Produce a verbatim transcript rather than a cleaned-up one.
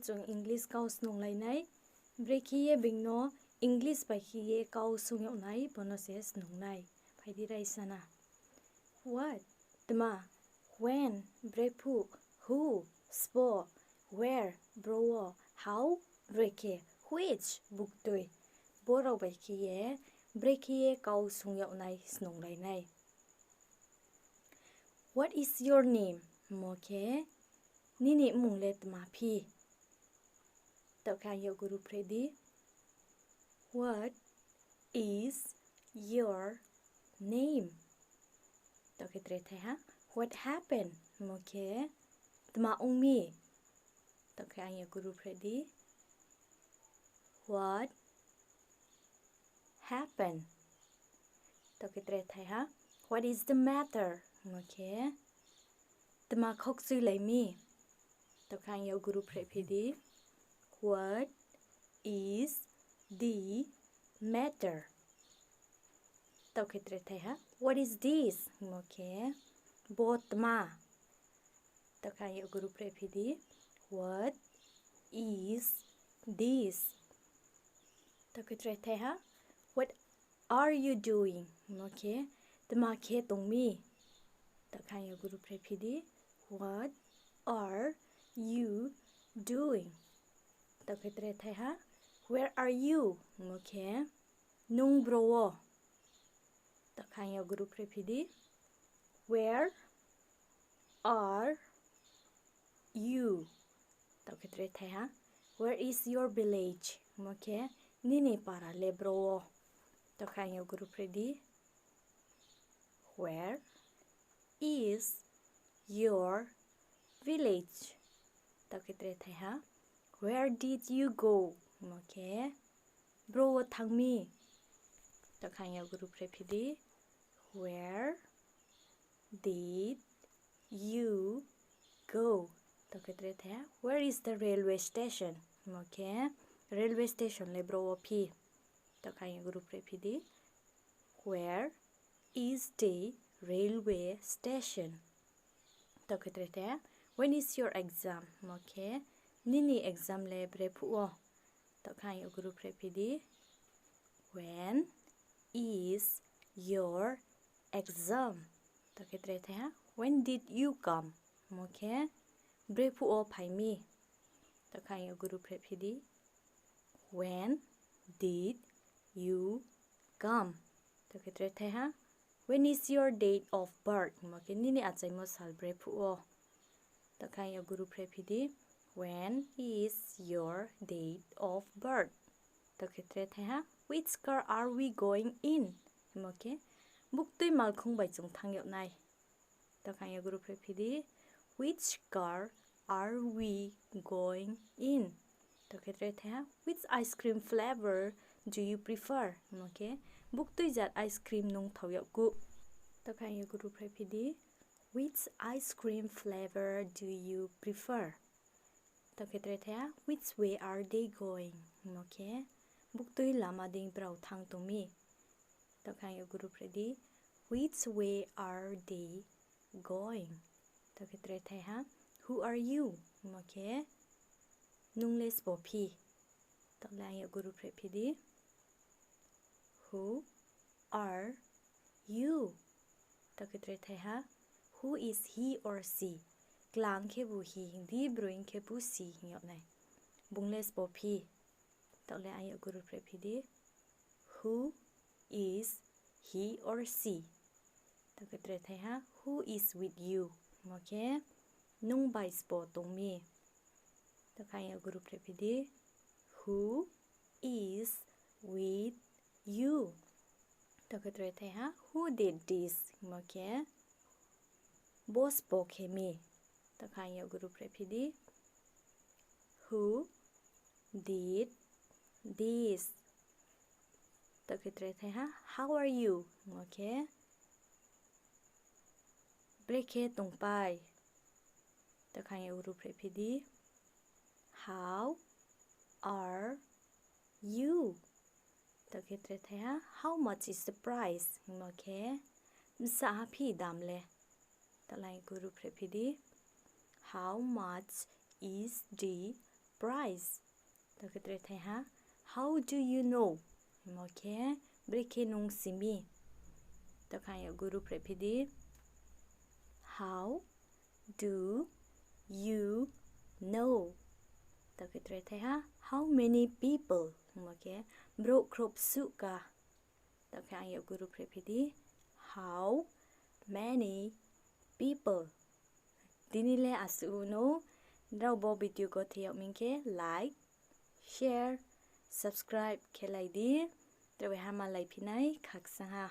Chung English kau snunglai nai. Brekhe ye being no English bai khe ye kau swunng yag nai, bo no se snung nai. Phai di raisa na. What, tma. When, brephuh. Who, sbo. Where, bro wo. How, brekhe. Which, buktui. Bo rao bai khe ye brekhe ye kau swunng yag nai, snunglai nai. What is your name? Hingmo khe, nini mmung le tma phi? Taoh khe ang yakgu ruhphreh di. What is your name? Taoh khe tre thaiha. What happened? Hingmo khe, tma ong mi? Taoh khe ang yakgu ruhphreh di. What happened? Taoh khe tre thaiha. What is the matter? Hingmo khe, tma khaukchuilai mi? Taoh khe ang yakgu ruhphreh phi di. What is the matter? Taoh khe tre thaiha. What is this? Hingmo khe, bo tma? Taoh khe ang yakgu ruhphreh phi di. What is this? Taoh khe tre thaiha. What are you doing? Hingmo khe, tma khe tong mi? Taoh khe ang yakgu ruhphreh phi di. What are you doing? Taoh khe tre thaiha. Where are you? Hingmo khe, nung bro wo? Taoh khe ang yakgu ruhphreh phi di. Where are you? Taoh khe tre thaiha. Where is your village? Hingmo khe, nini para le bro wo? Taoh khe ang yakgu ruhphreh di. Where is your village? Taoh khe tre thaiha. Where did you go? Hingmo khe, bro wo thanng mi? Taoh khe ang yakgu ruhphreh phi di. Where did you go? Taoh khe tre thaiha. Where is the railway station? Hingmo khe, railway station le bro wo phi? Taoh khe ang yakgu ruhphreh phi di. Where is the railway station? Taoh khe tre thaiha. When is your exam? Hingmo khe, nini exam le brephuh wo? Taoh khe ang yakgu ruhphreh phi di. When is your exam? Taoh khe tre thaiha. When did you come? Hingmo khe, brephuh wo phai mi? Taoh khe ang yakgu ruhphreh phi di. When did you come? Taoh khe tre thaiha. When is your date of birth? Hingmo khe, nini achaimo sal brephuh wo? Taoh khe ang yakgu ruhphreh phi di. When is your date of birth? Taoh khe tre thaiha. Which car are we going in? Hingmo khe, buktui malkhong bai chung thanng yag nai? Taoh khe ang yakgu ruhphreh phi di. Which car are we going in? Taoh khe tre thaiha. Which ice cream flavor do you prefer? Hingmo khe, buktui jat ice cream nung thao yag ku? Taoh khe ang yakgu ruhphreh phi di. Which ice cream flavor do you prefer? Taoh khe tre thaiha. Which way are they going? Hingmo khe, buktui lama dei brao thanng tong mi? Taoh khe ang yakgu ruhphreh di. Which way are they going? Taoh khe tre thaiha. Who are you? Hingmo khe, nung le sbo phi? Taoh le ang yakgu ruhphreh phi di. Who are you? Taoh khe tre thaiha. Who is he or she? Klang khebu he hing di, broing khebu she hing yag nai. Bung le sbo phi? Taoh le ang yakgu ruhphreh phi di. Who is he or she? Taoh khe tre thaiha. Who is with you? Hingmo khe, nung bai sbo tong mi? Taoh khe ang yakgu ruhphreh phi di. Who is with you? Taoh khe tre thaiha. Who did this? Hingmo khe, bo sbo khe mi? Taoh khe ang yakgu ruhphreh phi di. Who did this? Taoh khe tre thaiha. How are you? Hingmo khe, brekhe tongpai? Taoh khe ang yakgu ruhphreh phi di. How are you? Taoh khe tre thaiha. How much is the price? Hingmo khe, bsa ha phi dam le? Taoh le ang yakgu ruhphreh phi di. How much is the price? surprise. Taoh khe tre thai ha, how do you know? Hingmo khe, brekhe nung si mi? Taoh khe ang yakgu ruhphreh phi di. How do you know? Taoh khe tre thai ha, how many people? Hingmo khe, brouh khrouh bsuh ka? Taoh khe ang yakgu ruhphreh phi di. How many people? Tini le asuh no, nrao bo video gothe yag mi khe like, share, subscribe khe lai di. Tre bai ha malaiphi nai khakchang ha.